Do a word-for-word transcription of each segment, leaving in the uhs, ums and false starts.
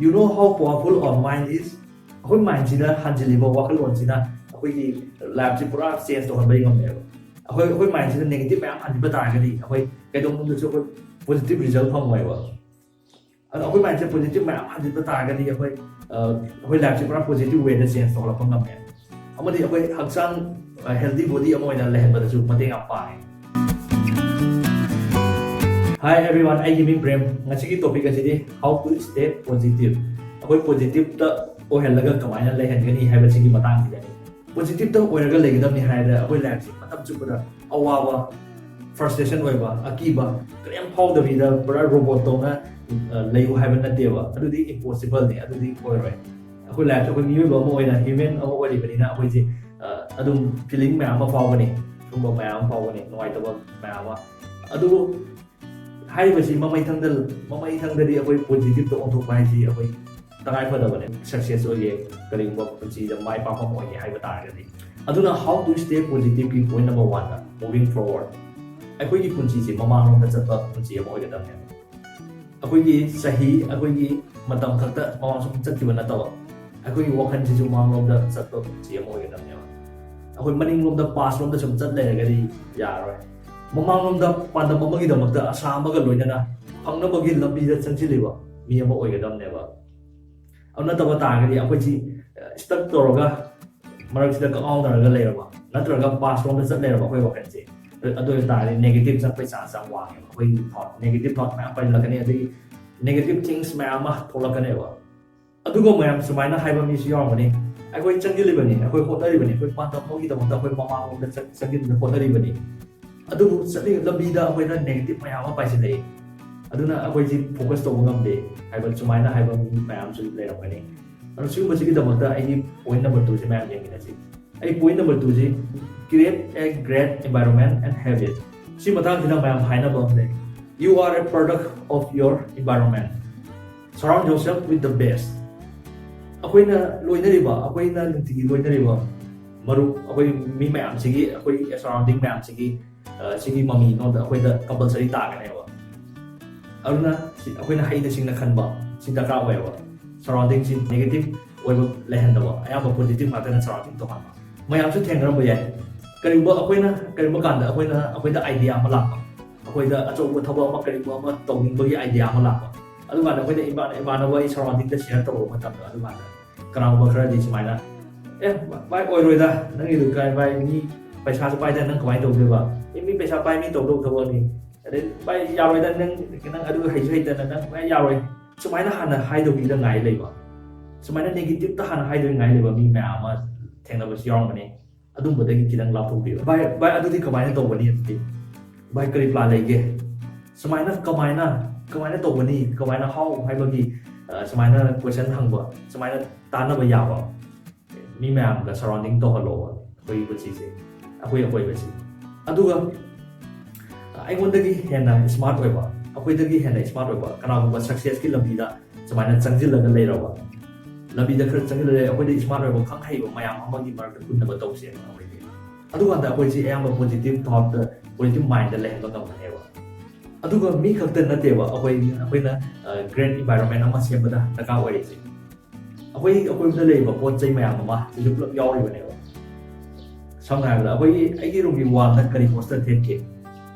You know how powerful our mind is? ꯑꯩꯈꯣꯏ mindꯁꯤꯗ ꯍꯟꯖꯤꯜꯂꯤꯕ ꯋꯥꯈꯜꯂꯣꯟꯁꯤꯅ ꯑꯩꯈꯣꯏꯒꯤ lifeꯁꯤ ꯄꯨꯔꯥ change ꯇꯧꯍꯟꯕ ꯉꯝꯃꯦꯕ꯫ ꯑꯩꯈꯣꯏ ꯑꯩꯈꯣꯏ mindꯁꯤꯗ negative ꯃꯌꯥꯝ ꯍꯟꯖꯤꯟꯕ ꯇꯥꯔꯒꯗꯤ ꯑꯩꯈꯣꯏ ꯀꯩꯗꯧꯅꯨꯡꯗꯁꯨ ꯑꯩꯈꯣꯏ positive result ꯐꯪꯉꯣꯏꯕ꯫ ꯑꯗꯣ ꯑꯩꯈꯣꯏ mindꯁꯦ positive ꯃꯌꯥꯝ ꯍꯟꯖꯤꯟꯕ ꯇꯥꯔꯒꯗꯤ ꯑꯩꯈꯣꯏ ꯑ, ꯑꯩꯈꯣꯏ lifeꯁꯦ ꯄꯨꯔꯥ positive wayꯗ change ꯇꯧꯍꯜꯂꯛꯄ ꯉꯝꯃꯦ꯫ ꯑꯃꯗꯤ ꯑꯩꯈꯣꯏ ꯍꯛꯆꯥꯡ healthy body ꯑꯃ ꯑꯣꯏꯅ ꯂꯩꯍꯟꯕꯗꯁꯨ ꯃꯇꯦꯡ ꯌꯥꯝ ꯄꯥꯡꯉꯦ꯫ Hi everyone, ꯑꯩꯒꯤ ꯃꯤꯡ ꯄ꯭ꯔꯦꯝ꯫ ꯉꯁꯤꯒꯤ topic ꯑꯁꯤꯗꯤ how to stay positive, ꯑꯩꯈꯣꯏ positiveꯇ ꯑꯣꯏꯍꯜꯂꯒ ꯀꯃꯥꯏꯅ ꯂꯩꯍꯟꯒꯅꯤ ꯍꯥꯏꯕꯁꯤꯒꯤ ꯃꯇꯥꯡꯁꯤꯗꯅꯤ꯫ Positiveꯇ ꯑꯣꯏꯔꯒ ꯂꯩꯒꯗꯕꯅꯤ ꯍꯥꯏꯔꯗꯤ ꯑꯩꯈꯣꯏ lifeꯁꯦ ꯃꯇꯝ ꯆꯨꯞꯄꯗ ꯑꯋꯥꯕ, frustration ꯑꯣꯏꯕ, ꯑꯀꯤꯕ ꯀꯔꯤꯝ ꯐꯥꯎꯗꯕꯤꯗ ꯄꯨꯔꯥ robot ꯇꯧꯅ ꯑ, ꯂꯩꯌꯨ ꯍꯥꯏꯕ ꯅꯠꯇꯦꯕ꯫ ꯑꯗꯨꯗꯤ impossibleꯅꯤ, ꯑꯗꯨꯗꯤ ꯑꯣꯏꯔꯣꯏ꯫ ꯑꯩꯈꯣꯏ lifeꯁꯦ ꯑꯩꯈꯣꯏ ꯃꯤꯑꯣꯏꯕ ꯑꯃ ꯑꯣꯏꯅ, human ꯑꯃ ꯑꯣꯏꯔꯤꯕꯅꯤꯅ ꯑꯩꯈꯣꯏꯁꯦ ꯑ, ꯑꯗꯨꯝ feeling ꯃꯌꯥꯝ ꯑꯃ ꯐꯥꯎꯒꯅꯤ, ꯁꯨꯝꯕ ꯃꯌꯥꯝ ꯑꯃ ꯐꯥꯎꯒꯅꯤ, ꯅꯨꯡꯉꯥꯏꯇꯕ ꯃꯌꯥꯝ ꯑꯃ꯫ ꯑꯗꯨꯕꯨ ꯍꯥꯏꯔꯤꯕꯁꯤ ꯃꯃꯩꯊꯪꯗ ꯃꯃꯩꯊꯪꯗꯗꯤ ꯑꯩꯈꯣꯏ positiveꯇ ꯑꯣꯟꯊꯣꯛꯄ ꯍꯥꯏꯁꯤ ꯑꯩꯈꯣꯏ ꯇꯉꯥꯏ ꯐꯗꯕꯅꯦ꯫ Success ꯑꯣꯏꯒꯦ, ꯀꯔꯤꯒꯨꯝꯕ ꯄꯨꯟꯁꯤꯗ ꯃꯥꯏ ꯄꯥꯛꯄ ꯑꯃ ꯑꯣꯏꯒꯦ ꯍꯥꯏꯕ ꯇꯥꯔꯒꯗꯤ꯫ ꯑꯗꯨꯅ how to stay positiveꯀꯤ point number oneꯗ, moving forward, ꯑꯩꯈꯣꯏꯒꯤ ꯄꯨꯟꯁꯤꯁꯦ ꯃꯃꯥꯡꯂꯣꯝꯗ ꯆꯠꯄ ꯄꯨꯟꯁꯤ ꯑꯃ ꯑꯣꯏꯒꯗꯕꯅꯦꯕ꯫ ꯑꯩꯈꯣꯏꯒꯤ ꯆꯍꯤ, ꯑꯩꯈꯣꯏꯒꯤ ꯃꯇꯝ ꯈꯛꯇ ꯃꯃꯥꯡ ꯁꯨꯝ ꯆꯠꯈꯤꯕ ꯅꯠꯇꯕ, ꯑꯩꯈꯣꯏꯒꯤ ꯋꯥꯈꯜꯁꯤꯁꯨ ꯃꯥꯡꯂꯣꯝꯗ ꯆꯠꯄ ꯄꯨꯟꯁꯤ ꯑꯃ ꯑꯣꯏꯒꯗꯕꯅꯦꯕ꯫ ꯑꯩꯈꯣꯏ ꯃꯅꯤꯡꯂꯣꯝꯗ, pastꯂꯣꯝꯗ ꯁꯨꯝ ꯆꯠ ꯂꯩꯔꯒꯗꯤ ꯌꯥꯔꯔꯣꯏ꯫ ꯃꯃꯥꯡꯂꯣꯝꯗ ꯄꯥꯟꯗꯝ ꯑꯃꯒꯤꯗꯃꯛꯇ ꯑꯁꯥ ꯑꯃꯒ ꯂꯣꯏꯅꯅ ꯐꯪꯅꯕꯒꯤ ꯂꯝꯕꯤꯗ ꯆꯪꯁꯤꯜꯂꯤꯕ ꯃꯤ ꯑꯃ ꯑꯣꯏꯒꯗꯕꯅꯦꯕ꯫ ꯑꯗꯨ ꯅꯠꯇꯕ ꯇꯥꯔꯒꯗꯤ ꯑꯩꯈꯣꯏꯁꯤ stuck ꯇꯧꯔꯒ ꯃꯔꯛꯁꯤꯗ ꯀꯛꯉꯥꯎꯅꯔꯒ ꯂꯩꯔꯕ, ꯅꯠꯇ꯭ꯔꯒ pastꯂꯣꯝꯗ ꯆꯠ ꯂꯩꯔꯕ ꯑꯩꯈꯣꯏ ꯋꯥꯈꯜꯁꯦ, ꯑꯗꯨ ꯑꯣꯏꯕ ꯇꯥꯔꯗꯤ negative ꯆꯪꯕꯩ chance ꯌꯥꯝ ꯋꯥꯡꯉꯦꯕ꯫ ꯑꯩꯈꯣꯏꯒꯤ thought, negative thought ꯃꯌꯥꯝ ꯄꯥꯏꯁꯤꯜꯂꯛꯀꯅꯤ, ꯑꯗꯒꯤ negative things ꯃꯌꯥꯝ ꯑꯃ ꯊꯣꯛꯂꯛꯀꯅꯦꯕ꯫ ꯑꯗꯨꯒ ꯃꯌꯥꯝ ꯁꯨꯃꯥꯏꯅ ꯍꯥꯏꯕ ꯃꯤꯁꯨ ꯌꯥꯎꯔꯝꯒꯅꯤ, "ꯑꯩꯈꯣꯏ ꯆꯪꯁꯤꯜꯂꯤꯕꯅꯤ, ꯑꯩꯈꯣꯏ ꯍꯣꯠꯅꯔꯤꯕꯅꯤ, ꯑꯩꯈꯣꯏ ꯄꯥꯟꯗꯝ ꯑꯃꯒꯤꯗꯃꯛꯇ ꯑꯩꯈꯣꯏ ꯃꯃꯥꯡꯂꯣꯝꯗ ꯆꯪ-, ꯆꯪꯁꯤꯟꯗꯨꯅ ꯍꯣꯠꯅꯔꯤꯕꯅꯤ, ꯑꯗꯨꯕꯨ ꯆꯠꯂꯤꯕ ꯂꯝꯕꯤꯗ ꯑꯩꯈꯣꯏꯅ negative ꯃꯌꯥꯝ ꯑꯃ ꯄꯥꯏꯁꯤꯜꯂꯛꯏ, ꯑꯗꯨꯅ ꯑꯩꯈꯣꯏꯁꯤ focus ꯇꯧꯕ ꯉꯝꯗꯦ" ꯍꯥꯏꯕ ꯁꯨꯃꯥꯏꯅ ꯍꯥꯏꯕ ꯃꯤ ꯃꯌꯥꯝꯁꯨ ꯂꯩꯔꯝꯒꯅꯤ꯫ ꯑꯗꯣ ꯁꯤꯒꯨꯝꯕꯁꯤꯒꯤꯗꯃꯛꯇ ꯑꯩꯒꯤ point number twoꯁꯦ ꯃꯌꯥꯝ ꯌꯦꯡꯃꯤꯟꯅꯁꯤ꯫ ꯑꯩ point number twoꯁꯤ, create a great environment and habit꯫ ꯁꯤ ꯃꯇꯥꯡꯁꯤꯗ ꯃꯌꯥꯝ ꯍꯥꯏꯅꯕ ꯑꯃ ꯂꯩ, "You are a product of your environment, surround yourself with the best." ꯑꯩꯈꯣꯏꯅ ꯂꯣꯏꯅꯔꯤꯕ, ꯑꯩꯈꯣꯏꯅ ꯅꯨꯡꯇꯤꯒꯤ ꯂꯣꯏꯅꯔꯤꯕ ꯃꯔꯨꯞ, ꯑꯩꯈꯣꯏ ꯃꯤ ꯃꯌꯥꯝꯁꯤꯒꯤ, ꯑꯩꯈꯣꯏ surrounding ꯃꯌꯥꯝꯁꯤꯒꯤ, ꯑ, ꯁꯤꯒꯤ ꯃꯃꯤꯅꯣꯗ ꯑꯩꯈꯣꯏꯗ compulsory ꯇꯥꯒꯅꯦꯕ꯫ ꯑꯗꯨꯅ ꯁꯤ ꯑꯩꯈꯣꯏꯅ ꯍꯩꯅ ꯁꯤꯡꯅ ꯈꯟꯕ, ꯁꯤ ꯗꯔꯀꯥꯔ ꯑꯣꯏꯌꯦꯕ꯫ ꯁꯔꯥꯎꯟꯗꯤꯡꯁꯤ ꯅꯦꯒꯦꯇꯤꯚ ꯑꯣꯏꯕ ꯂꯩꯍꯟꯗꯕ, ꯑꯌꯥꯝꯕ ꯄꯣꯖꯤꯇꯤꯚ ꯉꯥꯛꯇꯅ ꯁꯔꯥꯎꯟꯗꯤꯡ ꯇꯧꯍꯟꯕ꯫ ꯃꯌꯥꯝꯁꯨ ꯊꯦꯡꯅꯔꯝꯕ ꯌꯥꯏ꯫ ꯀꯔꯤꯒꯨꯝꯕ ꯑꯩꯈꯣꯏꯅ, ꯀꯔꯤꯒꯨꯝꯕ ꯀꯥꯟꯗ ꯑꯩꯈꯣꯏꯅ, ꯑꯩꯈꯣꯏꯗ ꯑꯥꯏꯗꯤꯌꯥ ꯑꯃ ꯂꯥꯛꯄ, ꯑꯩꯈꯣꯏꯗ ꯑꯆꯧꯕ ꯊꯕꯛ ꯑꯃ, ꯀꯔꯤꯒꯨꯝꯕ ꯑꯃ ꯇꯧꯅꯤꯡꯕꯒꯤ ꯑꯥꯏꯗꯤꯌꯥ ꯑꯃ ꯂꯥꯛꯄ, ꯑꯗꯨꯀꯥꯟꯗ ꯑꯩꯈꯣꯏꯅ ꯏꯃꯥꯟ-, ꯏꯃꯥꯟꯅꯕ ꯑꯩ ꯁꯔꯥꯎꯟꯗꯤꯡꯗ ꯁꯤꯌꯔ ꯇꯧꯔꯛꯄ ꯃꯇꯝꯗ, ꯑꯗꯨꯀꯥꯟꯗ ꯀꯅꯥꯒꯨꯝꯕ ꯈꯔꯗꯤ ꯁꯨꯃꯥꯏꯅ, "ꯑꯦ, ꯚꯥꯏ, ꯑꯣꯏꯔꯣꯏꯗ, ꯅꯪꯒꯤꯗꯨ ꯀꯥꯏ, ꯚꯥꯏ, ꯃꯤ ꯄꯩꯁꯥꯁꯨ ꯄꯥꯏꯗꯅ ꯅꯪ ꯀꯃꯥꯏꯅ ꯇꯧꯗꯣꯏꯕ? ꯑꯦ, ꯃꯤ ꯄꯩꯁꯥ ꯄꯥꯏ ꯃꯤ ꯇꯧꯗꯧ ꯊꯕꯛꯅꯤ꯫ ꯑꯗꯩ, ꯚꯥꯏ, ꯌꯥꯔꯣꯏꯗ, ꯅꯪ, ꯅꯪ ꯑꯗꯨ ꯍꯩꯁꯨ ꯍꯩꯇꯅ ꯅꯪ, ꯚꯥꯏ, ꯌꯥꯔꯣꯏ"꯫ ꯁꯨꯃꯥꯏꯅ ꯍꯥꯟꯅ ꯍꯥꯏꯗꯧꯕꯤꯗ ꯉꯥꯏ ꯂꯩꯕ, ꯁꯨꯃꯥꯏꯅ ꯅꯦꯒꯦꯇꯤꯞꯇ ꯍꯥꯟꯅ ꯍꯥꯏꯗꯧꯕꯤ ꯉꯥꯏ ꯂꯩꯕ ꯃꯤ ꯃꯌꯥꯝ ꯑꯃ ꯊꯦꯡꯅꯕꯁꯨ ꯌꯥꯎꯔꯝꯒꯅꯤ꯫ ꯑꯗꯨꯝꯕꯗꯒꯤ ꯈꯤꯇꯪ ꯂꯥꯞꯊꯣꯛꯄꯤꯌꯨ꯫ "ꯚꯥꯏ, ꯚꯥꯏ, ꯑꯗꯨꯗꯤ ꯀꯃꯥꯏꯅ ꯇꯧꯒꯅꯤ? ꯑꯗꯨꯗꯤ, ꯚꯥꯏ, ꯀꯔꯤ ꯄ꯭ꯂꯥꯟ ꯂꯩꯒꯦ?" ꯁꯨꯃꯥꯏꯅ ꯀꯃꯥꯏꯅ, ꯀꯃꯥꯏꯅ ꯇꯧꯒꯅꯤ? ꯀꯃꯥꯏꯅ, how ꯍꯥꯏꯕꯒꯤ, ꯑ, ꯁꯨꯃꯥꯏꯅ ꯀꯣꯏꯁꯟ ꯍꯪꯕ, ꯁꯨꯃꯥꯏꯅ ꯇꯥꯟꯅꯕ ꯌꯥꯕ ꯃꯤ ꯃꯌꯥꯝꯒ ꯁꯔꯥꯎꯟꯗꯤꯡ ꯇꯧꯍꯜꯂꯣꯕ ꯑꯩꯈꯣꯏꯒꯤ ꯄꯨꯟꯁꯤꯁꯦ, ꯑꯩꯈꯣꯏ ꯑꯀꯣꯏꯕꯁꯤ꯫ ꯑꯗꯨꯒ ꯑꯩꯉꯣꯟꯗꯒꯤ ꯍꯦꯟꯅ ꯁ꯭ꯃꯥꯔꯠ ꯑꯣꯏꯕ, ꯑꯩꯈꯣꯏꯗꯒꯤ ꯍꯦꯟꯅ ꯁ꯭ꯃꯥꯔꯠ ꯑꯣꯏꯕ ꯀꯅꯥꯒꯨꯝꯕ ꯁꯛꯁꯦꯁꯀꯤ ꯂꯝꯕꯤꯗ ꯁꯨꯃꯥꯏꯅ ꯆꯪꯁꯤꯜꯂꯒ ꯂꯩꯔꯕ, ꯂꯝꯕꯤꯗ ꯈꯔ ꯆꯪꯁꯤꯜꯂꯒ ꯂꯩꯔꯦ, ꯑꯩꯈꯣꯏꯗ ꯁ꯭ꯃꯥꯔꯠ ꯑꯣꯏꯕ, ꯈꯪ ꯍꯩꯕ ꯃꯌꯥꯝ ꯑꯃꯒꯤ ꯃꯔꯛꯇ ꯄꯨꯟꯅꯕ ꯇꯧꯁꯦꯕ ꯑꯩꯈꯣꯏꯗꯤ꯫ ꯑꯗꯨꯀꯥꯟꯗ ꯑꯩꯈꯣꯏꯁꯤ ꯑꯌꯥꯝꯕ ꯄꯣꯖꯤꯇꯤꯚ ꯊꯥꯠꯇ, ꯄꯣꯖꯤꯇꯤꯚ ꯃꯥꯏꯟꯗ ꯂꯩꯍꯟꯕ ꯉꯝꯒꯅꯦꯕ꯫ ꯑꯗꯨꯒ ꯃꯤ ꯈꯛꯇ ꯅꯠꯇꯦꯕ, ꯑꯩꯈꯣꯏ, ꯑꯩꯈꯣꯏꯅ, ꯑ, ꯒ꯭ꯔꯦꯠ ꯏꯟꯚꯥꯏꯔꯣꯟꯃꯦꯟ ꯑꯃ ꯁꯦꯝꯕꯗ ꯗꯔꯀꯥꯔ ꯑꯣꯏꯔꯤꯁꯦ꯫ ꯑꯩꯈꯣꯏ ꯑꯀꯣꯏꯕꯗ ꯂꯩꯔꯤꯕ ꯄꯣꯠ ꯆꯩ ꯃꯌꯥꯝ ꯑꯃ ꯁꯤꯁꯨ ꯄꯨꯂꯞ ꯌꯥꯎꯔꯤꯕꯅꯦꯕ꯫ ꯁꯝꯅ ꯍꯥꯏꯔꯕꯗ, ꯑꯩꯈꯣꯏꯒꯤ, ꯑꯩꯒꯤ ꯔꯨꯝꯒꯤ ꯋꯥꯜꯗ ꯀꯔꯤ ꯄꯣꯁꯇꯔ ꯊꯦꯠꯀꯦ?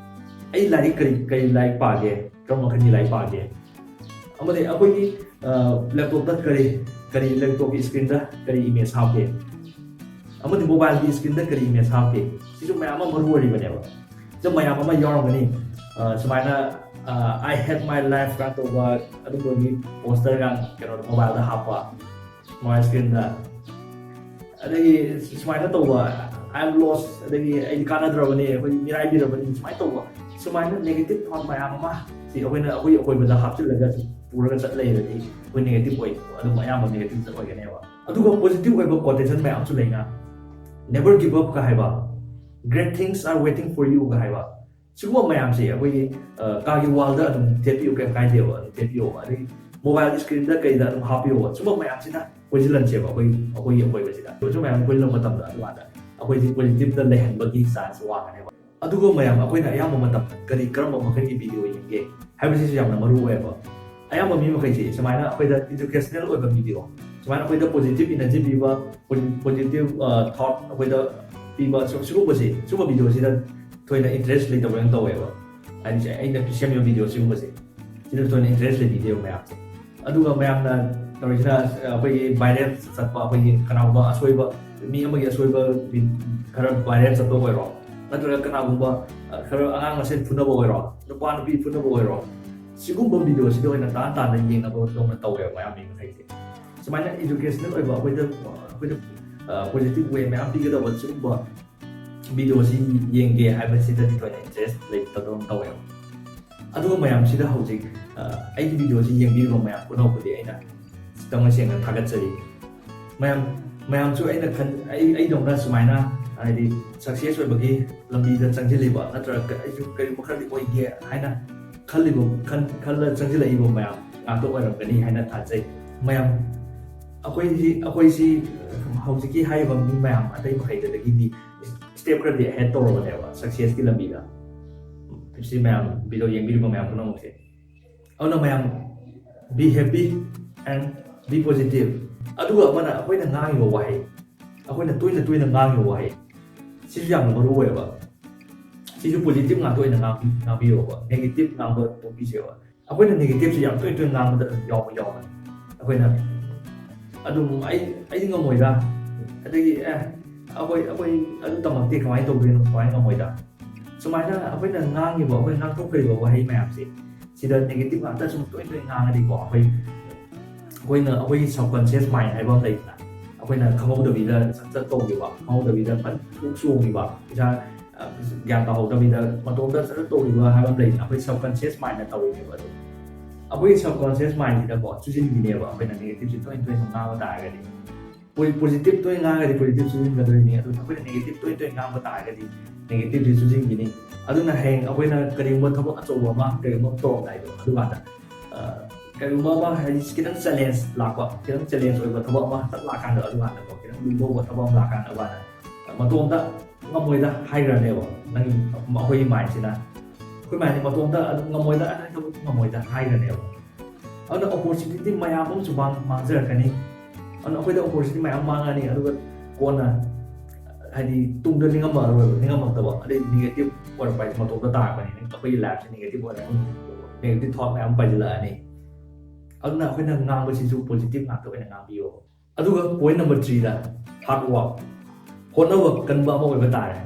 ꯑꯩ ꯂꯥꯏꯔꯤꯛ ꯀꯔꯤ, ꯀꯔꯤ ꯂꯥꯏꯔꯤꯛ ꯄꯥꯒꯦ? ꯀꯔꯝꯕ ꯃꯈꯜꯒꯤ ꯂꯥꯏꯔꯤꯛ ꯄꯥꯒꯦ? ꯑꯃꯗꯤ ꯑꯩꯈꯣꯏꯒꯤ, ꯑ, ꯂꯦꯞꯇꯣꯞꯇ ꯀꯔꯤ, ꯀꯔꯤ, ꯂꯦꯞꯇꯣꯞꯀꯤ ꯁ꯭ꯀ꯭ꯔꯤꯟꯗ ꯀꯔꯤ ꯏꯃꯦꯖ ꯍꯥꯞꯀꯦ? ꯑꯃꯗꯤ ꯃꯣꯕꯥꯏꯜꯒꯤ ꯁ꯭ꯀ꯭ꯔꯤꯟꯗ ꯀꯔꯤ ꯏꯃꯦꯖ ꯍꯥꯞꯀꯦ? ꯁꯤꯁꯨ ꯃꯌꯥꯝ ꯑꯃ ꯃꯔꯨ ꯑꯣꯏꯔꯤꯕꯅꯦꯕ꯫ ꯁꯤꯗ ꯃꯌꯥꯝ ꯑꯃ ꯌꯥꯎꯔꯝꯒꯅꯤ꯫ ꯑ, ꯁꯨꯃꯥꯏꯅ, ꯑ, "I hate my life" ꯀꯥꯏꯅ ꯇꯧꯕ ꯑꯗꯨꯝꯕꯒꯤ ꯄꯣꯁꯇꯔꯒ ꯀꯩꯅꯣꯗ, ꯃꯣꯕꯥꯏꯜꯗ ꯍꯥꯞꯄ, ꯃꯣꯕꯥꯏꯜ ꯁ꯭ꯀ꯭ꯔꯤꯟꯗ꯫ ꯑꯗꯒꯤ ꯁꯨꯃꯥꯏꯅ ꯇꯧꯕ, "I am lost", ꯑꯗꯒꯤ "ꯑꯩꯗꯤ ꯀꯥꯟꯅꯗ꯭ꯔꯕꯅꯤ, ꯑꯩꯈꯣꯏ ꯃꯤꯔꯥꯏꯕꯤꯔꯕꯅꯤ", ꯁꯨꯃꯥꯏꯅ ꯇꯧꯕ, ꯁꯨꯃꯥꯏꯅ ꯅꯦꯒꯦꯇꯤꯚ ꯊꯥꯠ ꯃꯌꯥꯝ ꯑꯃ ꯁꯤ ꯑꯩꯈꯣꯏꯅ ꯑꯩꯈꯣꯏꯒꯤ ꯑꯀꯣꯏꯕꯗ ꯍꯥꯞꯆꯤꯜꯂꯒ ꯄꯨꯔꯒ ꯆꯠ ꯂꯩꯔꯗꯤ ꯑꯩꯈꯣꯏ ꯅꯦꯒꯦꯇꯤꯚ ꯑꯣꯏ, ꯑꯗꯨꯝ ꯑꯌꯥꯝꯕ ꯅꯦꯒꯦꯇꯤꯚꯇ ꯑꯣꯏꯒꯅꯦꯕ꯫ ꯑꯗꯨꯒ ꯄꯣꯖꯤꯇꯤꯚ ꯑꯣꯏꯕ ꯀꯣꯇꯦꯁꯟ ꯃꯌꯥꯝꯁꯨ ꯂꯩꯅ, "Never give up" ꯀ ꯍꯥꯏꯕ, "Great things are waiting for you" ꯀ ꯍꯥꯏꯕ, ꯁꯤꯒꯨꯝꯕ ꯃꯌꯥꯝꯁꯦ ꯑꯩꯈꯣꯏꯒꯤ, ꯑ, ꯀꯥꯒꯤ ꯋꯥꯜꯗ ꯑꯗꯨꯝ ꯊꯦꯠꯄꯤꯌꯨ, ꯀꯩꯝ ꯀꯥꯏꯗꯦꯕ, ꯑꯗꯨꯝ ꯊꯦꯠꯄꯤꯌꯣꯕ꯫ ꯑꯗꯩ ꯃꯣꯕꯥꯏꯜ ꯁ꯭ꯀ꯭ꯔꯤꯟꯗ ꯀꯩꯗ ꯑꯗꯨꯝ ꯍꯥꯞꯄꯤꯌꯣꯕ꯫ ꯁꯤꯒꯨꯝꯕ ꯃꯌꯥꯝꯁꯤꯅ ꯀꯣꯏꯁꯤꯜꯍꯟꯁꯦꯕ ꯑꯩꯈꯣꯏ, ꯑꯩꯈꯣꯏꯒꯤ ꯑꯀꯣꯏꯕꯁꯤꯗ꯫ ꯁꯤ ꯃꯌꯥꯝ ꯀꯣꯏꯁꯤꯜꯂꯛꯄ ꯃꯇꯝꯗ ꯑꯗꯨꯀꯥꯟꯗ ꯑꯩꯈꯣꯏꯁꯤ ꯄꯣꯖꯤꯇꯤꯚꯇ ꯂꯩꯍꯟꯕꯒꯤ ꯆꯥꯟꯁ ꯋꯥꯡꯒꯅꯦꯕ꯫ ꯑꯗꯨꯒ ꯃꯌꯥꯝ, ꯑꯩꯈꯣꯏꯅ ꯑꯌꯥꯝꯕ ꯃꯇꯝꯗ ꯀꯔꯤ, ꯀꯔꯝꯕ ꯃꯈꯜꯒꯤ ꯚꯤꯗꯤꯑꯣ ꯌꯦꯡꯒꯦ ꯍꯥꯏꯕꯁꯤꯁꯨ ꯌꯥꯝꯅ ꯃꯔꯨ ꯑꯣꯏꯌꯦꯕ꯫ ꯑꯌꯥꯝꯕ ꯃꯤ ꯃꯈꯩꯁꯤ ꯁꯨꯃꯥꯏꯅ ꯑꯩꯈꯣꯏꯗ educational ꯑꯣꯏꯕ video, ꯁꯨꯃꯥꯏꯅ ꯑꯩꯈꯣꯏꯗ positive energy ꯄꯤꯕ, positive thought ꯑꯩꯈꯣꯏꯗ ꯄꯤꯕ, ꯁꯨ- ꯁꯤꯒꯨꯝꯕꯁꯤ, ꯁꯤꯒꯨꯝꯕ video ꯁꯤꯗ ꯊꯣꯏꯅ interest ꯂꯩꯇꯕ ꯌꯥꯝ ꯇꯧꯋꯦꯕ꯫ ꯍꯥꯏꯗꯤ ꯑꯩꯅ ꯁꯦꯝꯃꯤꯕ video ꯁꯤꯒꯨꯝꯕꯁꯦ, ꯁꯤꯗ ꯊꯣꯏꯅ interest ꯂꯩꯕꯤꯗꯦꯕ ꯃꯌꯥꯝꯁꯦ꯫ ꯑꯗꯨꯒ ꯃꯌꯥꯝꯅ ꯇꯧꯔꯤꯁꯤꯅ, ꯑ, ꯑꯩꯈꯣꯏꯒꯤ viral ꯆꯠꯄ, ꯑꯩꯈꯣꯏꯒꯤ ꯀꯅꯥꯒꯨꯝꯕ ꯑꯁꯣꯏꯕ, ꯃꯤ ꯑꯃꯒꯤ ꯑꯁꯣꯏꯕ ꯈꯔ viral ꯆꯠꯄ ꯑꯣꯏꯔꯣ, ꯅꯠꯇ꯭ꯔꯒ ꯀꯅꯥꯒꯨꯝꯕ, ꯑ, ꯈꯔ ꯑꯉꯥꯡ ꯃꯁꯦꯟ ꯐꯨꯅꯕ ꯑꯣꯏꯔꯣ, ꯅꯨꯄꯥ ꯅꯨꯄꯤ ꯐꯨꯅꯕ ꯑꯣꯏꯔꯣ, ꯁꯤꯒꯨꯝꯕ video ꯁꯤꯗ ꯑꯣꯏꯅ ꯇꯥꯟ ꯇꯥꯟꯅ ꯌꯦꯡꯅꯕ ꯇꯧꯅ ꯇꯧꯋꯦꯕ ꯃꯌꯥꯝ ꯃꯤ ꯃꯈꯩꯁꯦ꯫ ꯁꯨꯃꯥꯏꯅ educational ꯑꯣꯏꯕ, ꯑꯩꯈꯣꯏꯗ, ꯑꯩꯈꯣꯏꯗ, ꯑ, positive way ꯃꯌꯥꯝ ꯄꯤꯒꯗꯕ ꯁꯤꯒꯨꯝꯕ video ꯁꯤ ꯌꯦꯡꯒꯦ ꯍꯥꯏꯕꯁꯤꯗꯗꯤ ꯊꯣꯏꯅ interest ꯂꯩꯇꯕꯗꯧꯅ ꯇꯧꯋꯦꯕ꯫ ꯑꯗꯨꯒ ꯃꯌꯥꯝꯁꯤꯗ ꯍꯧꯖꯤꯛ, ꯑ, ꯑꯩꯒꯤ video ꯁꯤ ꯌꯦꯡꯕꯤꯔꯤꯕ ꯃꯌꯥꯝ ꯄꯨꯝꯅꯃꯛꯄꯨꯗꯤ ꯑꯩꯅ ꯊꯃꯣꯏ ꯁꯦꯡꯅ ꯊꯥꯒꯠꯆꯔꯤ꯫ ꯃꯌꯥꯝ, ꯃꯌꯥꯝꯁꯨ ꯑꯩꯅ ꯈꯟ-, ꯑꯩ, ꯑꯩꯗꯧꯅ ꯁꯨꯃꯥꯏꯅ, ꯍꯥꯏꯗꯤ, success ꯑꯣꯏꯕꯒꯤ ꯂꯝꯕꯤꯗ ꯆꯪꯁꯤꯜꯂꯤꯕ, ꯅꯠꯇ꯭ꯔꯒ ꯑꯩꯁꯨ ꯀꯔꯤꯒꯨꯝꯕ ꯈꯔꯗꯤ ꯑꯣꯏꯒꯦ ꯍꯥꯏꯅ ꯈꯜꯂꯤꯕ, ꯈꯟ-, ꯈꯜꯂ ꯆꯪꯁꯤꯜꯂꯛꯏꯕ ꯃꯌꯥꯝ ꯉꯥꯛꯇ ꯑꯣꯏꯔꯝꯒꯅꯤ ꯍꯥꯏꯅ ꯊꯥꯖꯩ꯫ ꯃꯌꯥꯝ, ꯑꯩꯈꯣꯏꯁꯤ, ꯑꯩꯈꯣꯏꯁꯤ ꯍꯧꯖꯤꯛꯀꯤ ꯍꯥꯏꯔꯤꯕ ꯃꯤ ꯃꯌꯥꯝ ꯑꯇꯩ ꯃꯈꯩꯗꯒꯤꯗꯤ step ꯈꯔꯗꯤ ahead ꯇꯧꯔꯕꯅꯦꯕ success ꯀꯤ ꯂꯝꯕꯤꯗ꯫ ꯁꯤ ꯃꯌꯥꯝ video ꯌꯦꯡꯕꯤꯔꯤꯕ ꯃꯌꯥꯝ ꯄꯨꯝꯅꯃꯛꯁꯦ꯫ ꯑꯗꯨꯅ ꯃꯌꯥꯝ, be happy and be positive꯫ ꯑꯗꯨꯒ ꯑꯃꯅ, ꯑꯩꯈꯣꯏꯅ ꯉꯥꯡꯉꯤꯕ ꯋꯥꯍꯩ, ꯑꯩꯈꯣꯏꯅ ꯇꯣꯏꯅ ꯇꯣꯏꯅ ꯉꯥꯡꯉꯤꯕ ꯋꯥꯍꯩ, ꯁꯤꯁꯨ ꯌꯥꯝꯅ ꯃꯔꯨ ꯑꯣꯏꯌꯦꯕ꯫ ꯁꯤꯁꯨ positive ꯉꯥꯛꯇ ꯑꯣꯏꯅ ꯉꯥꯡꯕꯤ-, ꯉꯥꯡꯕꯤꯌꯣꯕ, negative ꯉꯥꯡꯕ ꯇꯣꯛꯄꯤꯁꯦꯕ꯫ ꯑꯩꯈꯣꯏꯅ negative ꯁꯦ ꯌꯥꯝ ꯇꯣꯏ ꯇꯣꯏꯅ ꯉꯥꯡꯕꯗ ꯑꯗꯨꯝ ꯌꯥꯎꯕ ꯌꯥꯎꯕꯅꯦ꯫ ꯑꯩꯈꯣꯏꯅ ꯑꯗꯨꯝ, "ꯑꯩ, ꯑꯩꯗꯤ ꯉꯝꯃꯣꯏꯗ", ꯑꯗꯒꯤ, "ꯑꯦ, ꯑꯩꯈꯣꯏ, ꯑꯩꯈꯣꯏ ꯑꯗꯨ ꯇꯝꯃꯛꯇꯦ, ꯀꯃꯥꯏꯅ ꯇꯧꯗꯣꯏꯅꯣ, ꯀꯃꯥꯏꯅ ꯉꯝꯃꯣꯏꯗ?" ꯁꯨꯃꯥꯏꯅ ꯑꯩꯈꯣꯏꯅ ꯉꯥꯡꯉꯤꯕ, ꯑꯩꯈꯣꯏꯅ ꯉꯥꯡꯊꯣꯛꯈ꯭ꯔꯤꯕ ꯋꯥꯍꯩ ꯃꯌꯥꯝꯁꯦ, ꯁꯤꯗ negative ꯉꯥꯛꯇ ꯁꯨꯝ ꯇꯣꯏ ꯇꯣꯏ ꯉꯥꯡꯉꯗꯤꯀꯣ, ꯑꯩꯈꯣꯏ, ꯑꯩꯈꯣꯏꯅ, ꯑꯩꯈꯣꯏꯒꯤ subconscious mind ꯍꯥꯏꯕ ꯑꯃ ꯂꯩꯗꯅ, ꯑꯩꯈꯣꯏꯅ ꯈꯪꯍꯧꯗꯕꯤꯗ ꯆꯠ ꯆꯠ ꯇꯧꯈꯤꯕ, ꯈꯪꯍꯧꯗꯕꯤꯗ ꯐꯠ ꯊꯣꯛ ꯆꯣꯡꯈꯤꯕ, ꯏꯁꯥ, ꯑ, ꯒ꯭ꯌꯥꯟ ꯇꯥꯍꯧꯗꯕꯤꯗ ꯃꯇꯣꯝꯇ ꯆꯠ ꯆꯠ ꯇꯧꯈꯤꯕ ꯍꯥꯏꯕ ꯑꯃ ꯂꯩꯗꯅ, ꯑꯩꯈꯣꯏ subconscious mind ꯅ ꯇꯧꯔꯤꯅꯦꯕ ꯑꯗꯨ꯫ ꯑꯩꯈꯣꯏꯒꯤ subconscious mind ꯁꯤꯗꯀꯣ ꯆꯨꯁꯤꯟꯈꯤꯅꯦꯕ, ꯑꯩꯈꯣꯏꯅ negative ꯁꯤ ꯇꯣꯏ ꯇꯣꯏꯅ ꯉꯥꯡꯕ ꯇꯥꯔꯒꯗꯤ꯫ ꯄꯣ-, positive ꯇꯣꯏꯅ ꯉꯥꯡꯉꯒꯗꯤ positive ꯆꯨꯁꯤꯟꯒꯗꯣꯏꯅꯤ, ꯑꯗꯨ ꯑꯩꯈꯣꯏꯅ negative ꯇꯣꯏ ꯇꯣꯏꯅ ꯉꯥꯡꯕ ꯇꯥꯔꯒꯗꯤ negative ꯁꯤ ꯆꯨꯁꯤꯟꯈꯤꯅꯤ꯫ ꯑꯗꯨꯅ ꯍꯌꯦꯡ ꯑꯩꯈꯣꯏꯅ ꯀꯔꯤꯒꯨꯝꯕ ꯊꯕꯛ ꯑꯆꯧꯕ ꯑꯃ, ꯀꯔꯤꯒꯨꯝꯕ ꯑꯃ ꯇꯧꯔꯝꯗꯥꯏꯗꯣ, ꯑꯗꯨꯀꯥꯟꯗ, ꯑ, ꯀꯔꯤꯒꯨꯝꯕ ꯑꯃ, ꯍꯥꯏꯗꯤ, ꯈꯤꯇꯪ challenge ꯂꯥꯛꯄ, ꯈꯤꯇꯪ challenge ꯑꯣꯏꯕ ꯊꯕꯛ ꯑꯃ ꯍꯟꯇꯛ ꯂꯥꯛꯀꯥꯟꯗ, ꯑꯗꯨꯀꯥꯟꯗꯀꯣ, ꯈꯤꯇꯪ ꯂꯨꯗꯧꯕ ꯊꯕꯛ ꯑꯃ ꯂꯥꯛꯀꯥꯟꯗ, ꯑꯗꯨꯀꯥꯟꯗ ꯃꯇꯣꯝꯇ "ꯉꯝꯃꯣꯏꯗ" ꯍꯥꯏꯈ꯭ꯔꯅꯦꯕ꯫ ꯅꯪ, ꯑꯩꯈꯣꯏꯒꯤ mind ꯁꯤꯅ, ꯑꯩꯈꯣꯏ mind ꯁꯤ ꯃꯇꯣꯝꯇ "ꯑꯗꯨꯝ ꯉꯝꯃꯣꯏꯗ, ꯑꯩ ꯊꯕꯛ ꯉꯝꯃꯣꯏꯗ" ꯍꯥꯏꯈ꯭ꯔꯅꯦꯕ꯫ ꯑꯗꯨꯅ opportunity ꯃꯌꯥꯝ ꯑꯃꯁꯨ ꯃꯥꯡ ꯃꯥꯡꯖꯔꯛꯀꯅꯤ꯫ ꯑꯗꯨꯅ ꯑꯩꯈꯣꯏꯗ opportunity ꯃꯌꯥꯝ ꯃꯥꯡꯉꯅꯤ, ꯑꯗꯨꯒ ꯀꯣꯟꯅ ꯍꯥꯏꯗꯤ ꯇꯨꯡꯗ ꯅꯤꯡꯉꯝꯃꯔꯣꯏꯕ, ꯅꯤꯡꯉꯝꯃꯛꯇꯕ, ꯑꯗꯩ negative ꯑꯣꯏꯔꯛꯄ ꯍꯥꯏꯁꯦ ꯃꯇꯣꯝꯇ ꯇꯥꯔꯛꯄꯅꯤꯅ ꯑꯩꯈꯣꯏꯒꯤ life ꯁꯦ negative ꯑꯣꯏꯔꯛꯑꯅꯤ, negative thought ꯃꯌꯥꯝ ꯄꯥꯏꯁꯤꯜꯂꯛꯑꯅꯤ꯫ ꯑꯗꯨꯅ ꯑꯩꯈꯣꯏꯅ ꯉꯥꯡꯕꯁꯤꯁꯨ positive ꯉꯥꯛꯇ ꯑꯣꯏꯅ ꯉꯥꯡꯕꯤꯌꯣ꯫ ꯑꯗꯨꯒ point number three ꯗ hard work, ꯍꯣꯠꯅꯕ ꯀꯟꯕ ꯑꯃ ꯑꯣꯏꯕ ꯇꯥꯔꯦ꯫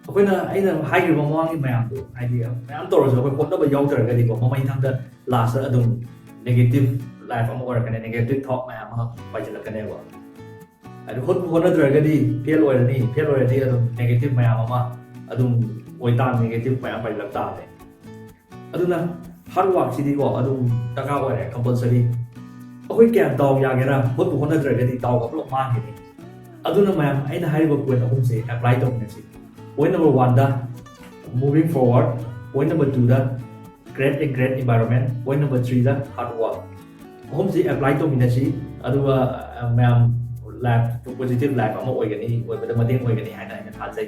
ꯑꯩꯈꯣꯏꯅ, ꯑꯩꯅ ꯍꯥꯏꯈ꯭ꯔꯤꯕ ꯃꯃꯥꯡꯒꯤ ꯃꯌꯥꯝꯗꯣ, ꯍꯥꯏꯗꯤ ꯃꯌꯥꯝ ꯇꯧꯔꯁꯨ ꯑꯩꯈꯣꯏ ꯍꯣꯠꯅꯕ ꯌꯥꯎꯗ꯭ꯔꯒꯗꯤꯀꯣ, ꯃꯃꯩꯊꯪꯗ last ꯇ ꯑꯗꯨꯝ negative life ꯑꯃ ꯑꯣꯏꯔꯛꯀꯅꯤ, negative thought ꯃꯌꯥꯝ ꯑꯃ ꯄꯥꯏꯁꯤꯜꯂꯛꯀꯅꯦꯕ꯫ ꯍꯥꯏꯗꯤ ꯍꯣꯠꯄꯨ ꯍꯣꯠꯅꯗ꯭ꯔꯒꯗꯤ fail ꯑꯣꯏꯔꯅꯤ, fail ꯑꯣꯏꯔꯗꯤ ꯑꯗꯨꯝ negative ꯃꯌꯥꯝ ꯑꯃ ꯑꯗꯨꯝ ꯑꯣꯏ ꯇꯥꯕꯅꯤ, negative ꯃꯌꯥꯝ ꯄꯥꯏꯁꯤꯜꯂꯛ ꯇꯥꯕꯅꯤ꯫ ꯑꯗꯨꯅ hard work ꯁꯤꯗꯤꯀꯣ ꯑꯗꯨꯝ ꯗꯔꯀꯥꯔ ꯑꯣꯏꯔꯦ, compulsory꯫ ꯑꯩꯈꯣꯏ ꯀꯌꯥ ꯗꯥꯎ ꯌꯥꯒꯦꯔꯥ, ꯍꯣꯠꯄꯨ ꯍꯣꯠꯅꯗ꯭ꯔꯒꯗꯤ ꯗꯥꯎꯒ ꯄꯨꯂꯞ ꯃꯥꯡꯈꯤꯅꯤ꯫ ꯑꯗꯨꯅ ꯃꯌꯥꯝ, ꯑꯩꯅ ꯍꯥꯏꯔꯤꯕ point ꯑꯍꯨꯝꯁꯦ apply ꯇꯧꯃꯤꯟꯅꯁꯤ꯫ Point number one the moving forward, point number two the create a great environment, point number three the hard work꯫ ꯑꯍꯨꯝꯁꯤ apply ꯇꯧꯃꯤꯟꯅꯁꯤ, ꯑꯗꯨꯒ ꯑ, ꯃꯌꯥꯝ life, positive life ꯑꯃ ꯑꯣꯏꯒꯅꯤ, ꯑꯣꯏꯕꯗ ꯃꯇꯦꯡ ꯑꯣꯏꯒꯅꯤ ꯍꯥꯏꯅ ꯑꯩꯅ ꯊꯥꯖꯩ꯫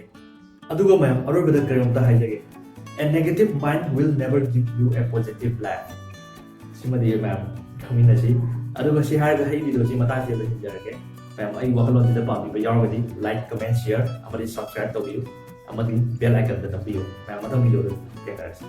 ꯑꯗꯨꯒ ꯃꯌꯥꯝ, ꯑꯔꯣꯏꯕꯗ ꯀꯔꯤꯅꯣꯝꯇ ꯍꯥꯏꯖꯒꯦ: "A negative mind will never give you a positive life"꯫ ꯁꯤꯃꯗꯤ ꯃꯌꯥꯝ ꯈꯪꯃꯤꯟꯅꯁꯤ꯫ ꯑꯗꯨꯒ ꯁꯤ ꯍꯥꯏꯔꯒ ꯑꯩ video ꯁꯤ ꯃꯇꯥꯡꯁꯤꯗ ꯂꯣꯏꯁꯤꯟꯖꯔꯒꯦ꯫ ꯃꯌꯥꯝ, ꯑꯩ ꯋꯥꯈꯜꯂꯣꯟꯁꯤꯗ ꯄꯥꯝꯕꯤꯕ ꯌꯥꯎꯔꯒꯗꯤ like, comment, share ꯑꯃꯗꯤ subscribe ꯇꯧꯕꯤꯌꯨ, ꯑꯃꯗꯤ bell icon ꯗ ꯅꯝꯕꯤꯌꯨ꯫ ꯃꯌꯥꯝ, ꯃꯊꯪ video ꯗ ꯊꯦꯡꯅꯔꯁꯤ꯫